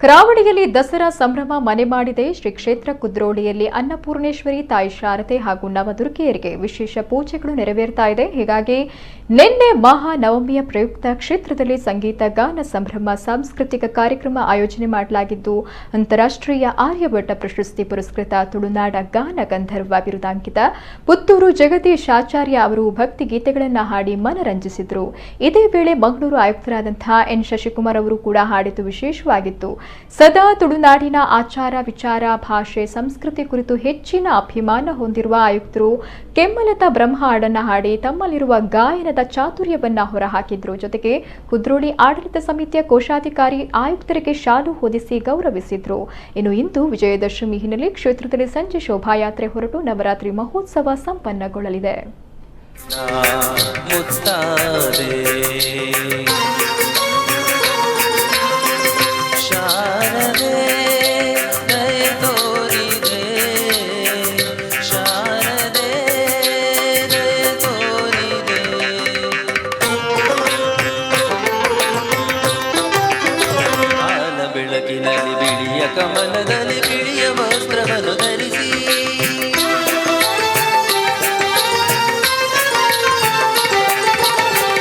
ಕರಾವಳಿಯಲ್ಲಿ ದಸರಾ ಸಂಭ್ರಮ ಮನೆ ಮಾಡಿದೆ. ಶ್ರೀ ಕ್ಷೇತ್ರ ಕುದ್ರೋಳಿಯಲ್ಲಿ ಅನ್ನಪೂರ್ಣೇಶ್ವರಿ ತಾಯಿ ಶಾರದೆ ಹಾಗೂ ನವದುರ್ಗೆಯರಿಗೆ ವಿಶೇಷ ಪೂಜೆಗಳು ನೆರವೇರ್ತಾ ಇದೆ. ಹೀಗಾಗಿ ನಿನ್ನೆ ಮಹಾನವಮಿಯ ಪ್ರಯುಕ್ತ ಕ್ಷೇತ್ರದಲ್ಲಿ ಸಂಗೀತ ಗಾನ ಸಂಭ್ರಮ ಸಾಂಸ್ಕೃತಿಕ ಕಾರ್ಯಕ್ರಮ ಆಯೋಜನೆ ಮಾಡಲಾಗಿದ್ದು, ಅಂತಾರಾಷ್ಟ್ರೀಯ ಆರ್ಯಭಟ ಪ್ರಶಸ್ತಿ ಪುರಸ್ಕೃತ ತುಳುನಾಡ ಗಾನ ಗಂಧರ್ವ ಬಿರುದಾಂಕಿತ ಪುತ್ತೂರು ಜಗದೀಶ್ ಆಚಾರ್ಯ ಅವರು ಭಕ್ತಿ ಗೀತೆಗಳನ್ನು ಹಾಡಿ ಮನರಂಜಿಸಿದರು. ಇದೇ ವೇಳೆ ಮಂಗಳೂರು ಆಯುಕ್ತರಾದಂತಹ ಎನ್ ಶಶಿಕುಮಾರ್ ಅವರು ಕೂಡ ಹಾಡಿದ್ದು ವಿಶೇಷವಾಗಿತ್ತು. ಸದಾ ತುಳುನಾಡಿನ ಆಚಾರ ವಿಚಾರ ಭಾಷೆ ಸಂಸ್ಕೃತಿ ಕುರಿತು ಹೆಚ್ಚಿನ ಅಭಿಮಾನ ಹೊಂದಿರುವ ಆಯುಕ್ತರು ಕೆಮ್ಮಲತ ಬ್ರಹ್ಮ ಹಾಡನ್ನ ಹಾಡಿ ತಮ್ಮಲ್ಲಿರುವ ಗಾಯನದ ಚಾತುರ್ಯವನ್ನ ಹೊರಹಾಕಿದ್ರು. ಜೊತೆಗೆ ಕುದ್ರೋಳಿ ಆಡಳಿತ ಸಮಿತಿಯ ಕೋಶಾಧಿಕಾರಿ ಆಯುಕ್ತರಿಗೆ ಶಾಲು ಹೊದಿಸಿ ಗೌರವಿಸಿದ್ರು. ಇನ್ನು ಇಂದು ವಿಜಯದಶಮಿ ಹಿನ್ನೆಲೆ ಕ್ಷೇತ್ರದಲ್ಲಿ ಸಂಜೆ ಶೋಭಾಯಾತ್ರೆ ಹೊರಟು ನವರಾತ್ರಿ ಮಹೋತ್ಸವ ಸಂಪನ್ನಗೊಳ್ಳಲಿದೆ. ಬೆಳಕಿನಲ್ಲಿ ಬಿಳಿಯ ಕಮಲದಲ್ಲಿ ಬಿಳಿಯ ವಸ್ತ್ರವನ್ನು ಧರಿಸಿ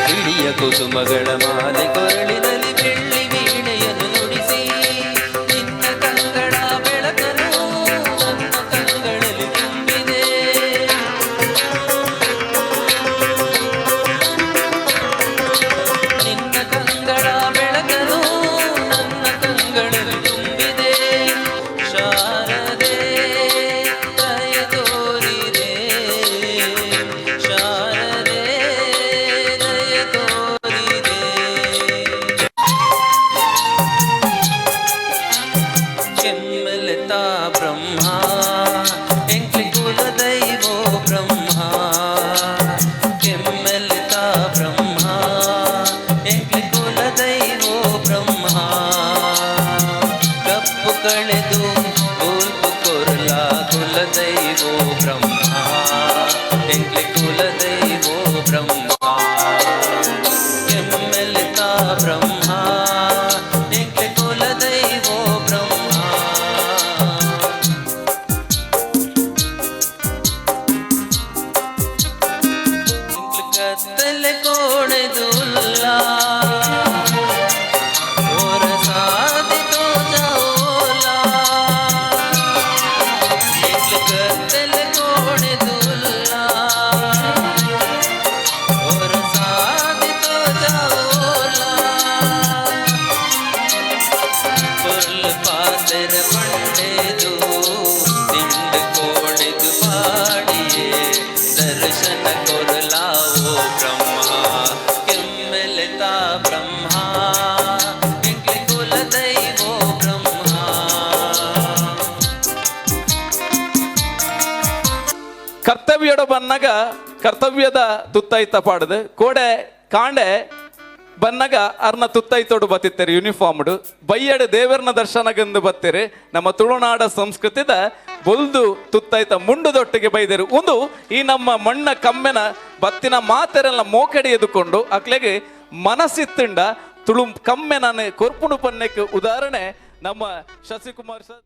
ಬಿಳಿಯ ಕುಸುಮಗಳ ಮಾಲೆ ಕೊರಳಿನಲ್ಲಿ ಬೆಳ್ಳಿ ವೀಣೆಯನ್ನು ನುಡಿಸಿ ನಿನ್ನ ಕಂಗಳ ಬೆಳಕನು ನನ್ನ ಕಂಗಳಲ್ಲಿ ತುಂಬಿದೆ. ನಿನ್ನ ಕಂಗಳ ಬೆಳಕನು ನನ್ನ ಕಂಗಳಲ್ಲಿ ತುಂಬಿದೆ. ಶಾರದೆ ದಯ ತೋರಿದೆ, ಶಾರದೆ ದಯ ತೋರಿದೆ. ಕೆಮ್ಮಲತಾ ಬ್ರಹ್ಮ ಎಂಕ್ಲೆ ಕುಲದೈವೋ ಬ್ರಹ್ಮ, ಕೆಮ್ಮಲತಾ ಬ್ರಹ್ಮ ಎಂಕ್ಲೆ ಕುಲದೈವೋ ಬ್ರಹ್ಮ. ಕಪ್ಪು ಕಳೆದು ಗೋಲ್ಪು ಕೊರಲ ಕುಲದೈವೋ ಬ್ರಹ್ಮ, ಎಂಕ್ಲೆ ಕುಲದೈವೋ ಬ್ರಹ್ಮ. ಕೆಮ್ಮಲತಾ ಬ್ರಹ್ಮ ಎಂಕ್ಲೆ ಕುಲದೈವೋ ಬ್ರಹ್ಮ. ಕತ್ತಲೆ ಕೋಣೆದುಲ್ಲ ಓರ ಸಾದಿ ತೋಜೋಲ, ಕತ್ತಲೆ ಕೋಣೆದುಲ್ಲ ಓರ ಸಾದಿ ತೋಜೋಲ. ಪೊರ್ಲು ಪಾತೆರ ಪಂಡೆದು ದಿಂಡು ಕೋಣೆದು ಪಾಡಿಯೇ ದರ್ಶನ ಕೊರಲಾವೋ ಬ್ರಹ್ಮ, ಕೆಮ್ಮೆಲೆತಾ ಬ್ರಹ್ಮ ಎಂಕ್ಲೆ ಕುಲದೈವೋ ಬ್ರಹ್ಮ. ಕರ್ತವ್ಯಡ ಬನ್ನಗ ಕರ್ತವ್ಯದ ತುತ್ತೈತ ಪಾಡದು ಕೋಡೆ ಕಾಂಡೆ ಬನ್ನಗ ಅರ್ನ ತುತ್ತೈತೋಡು ಬತ್ತಿತ್ತೇರಿ ಯೂನಿಫಾರ್ಮ್ಡು ಬಯ್ಯಡು ದೇವರನ ದರ್ಶನಗಂದು ಬತ್ತೀರಿ. ನಮ್ಮ ತುಳುನಾಡ ಸಂಸ್ಕೃತಿದ ಬೊಲ್ದು ತುತ್ತೈತ ಮುಂಡುದೊಟ್ಟಿಗೆ ಬೈದರು. ಒಂದು ಈ ನಮ್ಮ ಮಣ್ಣ ಕಮ್ಮೆನ ಬತ್ತಿನ ಮಾತೆರೆಲ್ಲ ಮೋಕಡಿ ಎದುಕೊಂಡು ಅಕ್ಲೆಗೆ ಮನಸ್ಸಿತ್ತುಂಡ ತುಳು ಕಮ್ಮೆನ ಕೊರ್ಪುಣು ಪನ್ನೆಕ್ ಉದಾಹರಣೆ ನಮ್ಮ ಶಶಿಕುಮಾರ್ ಸರ್.